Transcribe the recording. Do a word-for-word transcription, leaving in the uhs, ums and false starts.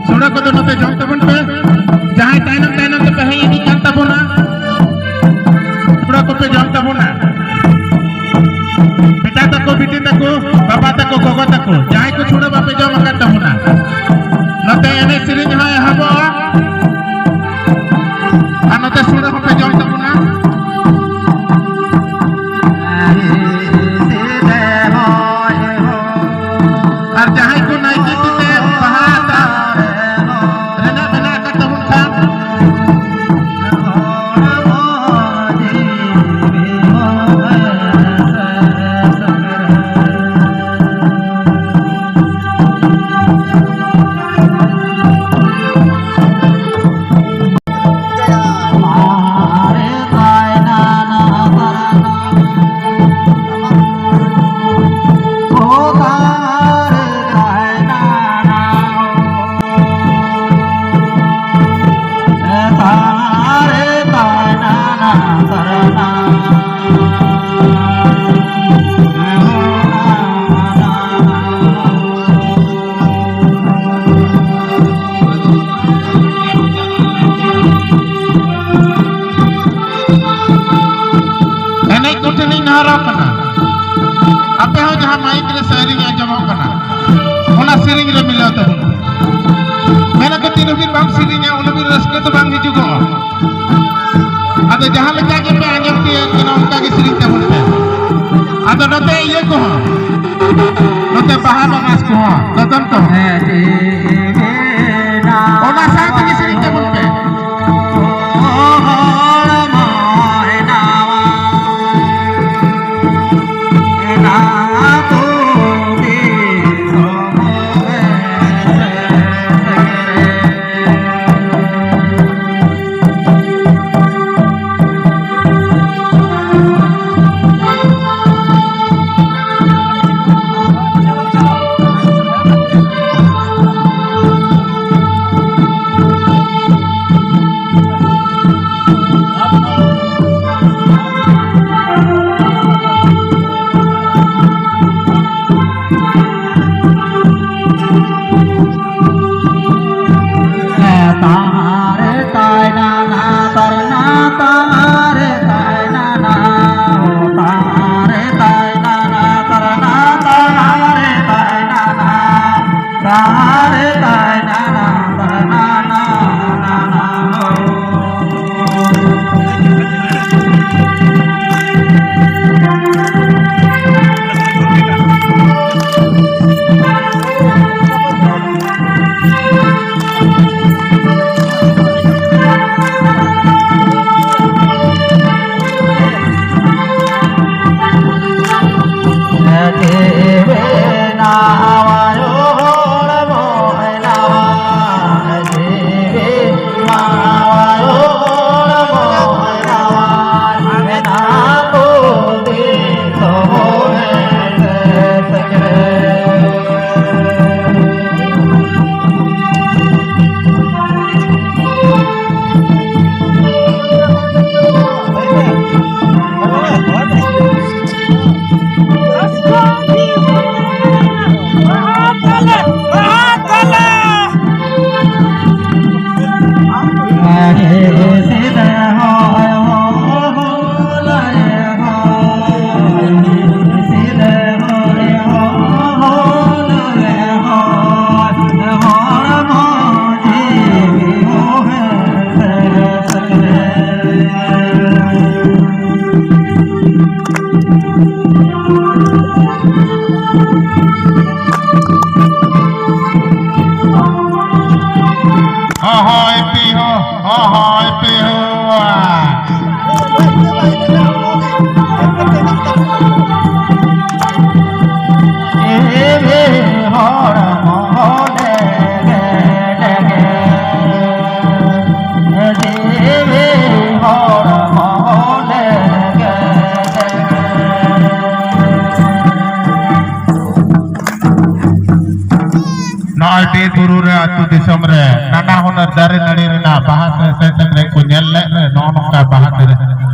ᱥᱩᱲᱟᱹ ᱠᱚᱫᱚ ᱱᱚᱛᱮ ᱡᱚᱢ ᱛᱟᱵᱚᱱ ᱯᱮ᱾ ᱡᱟᱦᱟᱸᱭ ᱛᱟᱭᱱᱚᱢ ᱛᱟᱭᱱᱚᱢ ᱛᱮᱯᱮ ᱦᱮᱡ ᱤᱫᱤᱜ ᱠᱟᱱ ᱛᱟᱵᱚᱱᱟ, ᱥᱩᱲᱟᱹ ᱠᱚᱯᱮ ᱡᱚᱢ ᱛᱟᱵᱚᱱᱟ᱾ ᱵᱮᱴᱟ ᱛᱟᱠᱚ, ᱵᱤᱴᱤ ᱛᱟᱠᱚ, ᱵᱟᱵᱟ ᱛᱟᱠᱚ, ᱜᱚᱜᱚ ᱛᱟᱠᱚ, ᱡᱟᱦᱟᱸᱭ ᱠᱚ ᱥᱩᱲᱟᱹ ᱵᱟᱯᱮ ᱡᱚᱢ ᱟᱠᱟᱫ ᱛᱟᱵᱚᱱᱟ, ᱱᱚᱛᱮ ᱮᱱᱮᱡ ᱥᱮᱨᱮᱧ ᱦᱚᱸ ᱮᱦᱚᱵᱚᱜᱼᱟ᱾ ᱟᱨ ᱱᱚᱛᱮ ᱥᱩᱲᱟᱹ ᱦᱚᱸᱯᱮ ᱡᱚᱢ ᱛᱟᱵᱚᱱᱟ᱾ ᱟᱨ ᱡᱟᱦᱟᱸᱭ ᱠᱚ ᱱᱟᱭᱠᱮ ᱛᱤ ᱛᱮ ᱵᱟᱦᱟ ᱟᱛᱟᱝ ᱨᱮᱱᱟᱜ ᱢᱮᱱᱟᱜ ᱟᱠᱟᱫ ᱛᱟᱵᱚᱱ ᱠᱷᱟᱱ, ᱮᱱᱮᱡ ᱠᱚᱴᱷᱮᱱᱤᱧ ᱱᱮᱦᱚᱨᱚᱜ ᱠᱟᱱᱟ, ᱟᱯᱮ ᱦᱚᱸ ᱡᱟᱦᱟᱸ ᱢᱟᱭᱤᱠ ᱨᱮ ᱥᱮᱨᱮᱧ ᱟᱸᱡᱚᱢᱚᱜ ᱠᱟᱱᱟ, ᱚᱱᱟ ᱥᱮᱨᱮᱧ ᱨᱮ ᱢᱤᱞᱟᱹᱣ ᱛᱟᱵᱚᱱ ᱯᱮ᱾ ᱢᱮᱱᱟᱠᱚ, ᱛᱤᱱ ᱦᱟᱹᱵᱤᱡ ᱵᱟᱢ ᱥᱮᱨᱮᱧᱟ, ᱩᱱ ᱦᱟᱹᱵᱤᱡ ᱨᱟᱹᱥᱠᱟᱹ ᱫᱚ ᱵᱟᱝ ᱦᱤᱡᱩᱜᱚᱜᱼᱟ᱾ ᱟᱫᱚ ᱡᱟᱦᱟᱸ ᱞᱮᱠᱟ ᱜᱮᱯᱮ ᱟᱸᱡᱚᱢ ᱛᱤᱭᱳᱜ ᱠᱟᱱᱟ, ᱚᱱᱠᱟ ᱜᱮ ᱥᱮᱨᱮᱧ ᱛᱟᱵᱚᱱ ᱯᱮ᱾ ᱟᱫᱚ ᱱᱚᱛᱮ ᱤᱭᱟᱹ ᱠᱚᱦᱚᱸ, ᱱᱚᱛᱮ ᱵᱟᱦᱟ ᱵᱟᱱᱟᱥ ᱠᱚᱦᱚᱸ, ᱫᱚᱫᱚᱱ ᱠᱚᱦᱚᱸ᱾ ᱚᱱᱟ ᱥᱟᱶ ᱛᱮᱜᱮ ᱥᱮᱨᱮᱧ ᱛᱟᱵᱚᱱ ᱯᱮ᱾ ᱦᱚᱭ ᱯᱮ ᱦᱳᱭ᱾ ᱡᱤᱣᱤ ᱦᱚᱲᱢᱚ ᱞᱮᱜᱮ ᱞᱮᱜᱮ, ᱡᱤᱣᱤ ᱦᱚᱲᱢᱚ ᱞᱮᱜᱮ ᱞᱮᱜᱮ᱾ ᱱᱚᱜᱼᱚᱭ ᱵᱤᱨ ᱵᱩᱨᱩ ᱨᱮ, ᱟᱹᱛᱩ ᱫᱤᱥᱚᱢ ᱨᱮ ᱱᱟᱱᱟ ᱦᱩᱱᱟᱹᱨ ᱫᱟᱨᱮ ᱱᱟᱹᱲᱤ ᱨᱮᱱᱟᱜ ᱵᱟᱦᱟ ᱥᱮ ᱥᱮ ᱥᱮᱸᱫᱽᱨᱟ ᱠᱚ ᱧᱮᱞ ᱞᱮᱫ ᱨᱮ ᱱᱚᱜᱼᱚ ᱱᱚᱝᱠᱟ ᱵᱟᱦᱟ ᱥᱮᱨᱮᱧ᱾